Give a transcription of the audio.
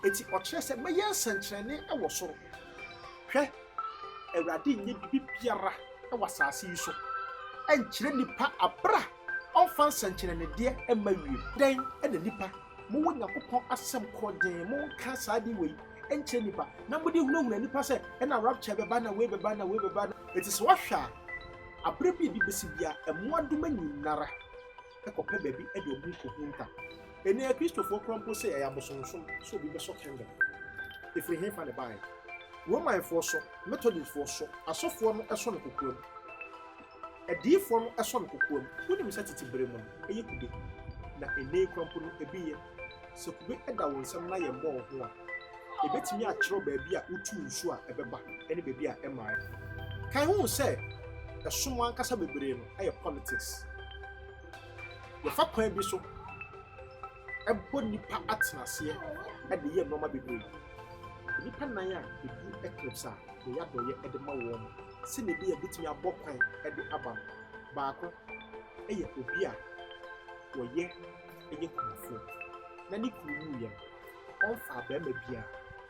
Enti ɔkyerɛ sɛ mɛyɛ nsɛnkyerɛnne wɔ soro. Hwɛ, Awurade nyɛ biribi biara wɔ asase yi so nkyerɛ nnipa bere a ɔmfa nsɛnkyerɛnnedeɛ mma wiem. Dɛn na nnipa, mowɔ Nyankopɔn asɛm korɔgyenn, monka saa ade wei nkyerɛ nnipa, na mode hunahuna nnipa sɛ ɛna rapture bɛba, na wei bɛba, na wei bɛba. Enti sɛ woahwɛ a, abere bi a ebi besi biara, mmoadoma nyinara kɔpɛ baabi de wɔn ho kɔhunta. Ɛnnɛ Akristofoɔ koraa mpo sɛ ɛyɛ abosonsom sɛ obi bɛsɔ candle. Ɛfiri hefa na ɛbaeɛ? Romanfoɔ sɔ, Methodistfoɔ sɔ, asɔfoɔ no sɔ no kokoam, adiyifoɔ no sɔ no kokoam. Wonim sɛ tete berɛ mu no, ɛyɛ kube, na ɛnnɛ yi koraa mpo no, ebi yɛ. Sɛ kube da wo nsam na yɛmmɔ wo ho a, ɛbɛtumi akyerɛ wo baabi a wotuu nsuo a ɛbɛba ne baabi a ɛmmaeɛ. Kae hu sɛ ɛsom ankasa bebree no yɛ politics. Yɛfa kwan bi so bɔ nnipa atenaseɛ de yɛ nneɛma bebree. Nnipa nan a ɛduru eclipse a yɛyɛ adɔeɛ de ma wɔn sɛdeɛ ɛbɛyɛ a ɛbɛtumi abɔ kwan de aba no, baako yɛ obi a wɔyɛ yɛ kunafoɔ na ne kunu wuiɛ no, ɔmfaa barima biara.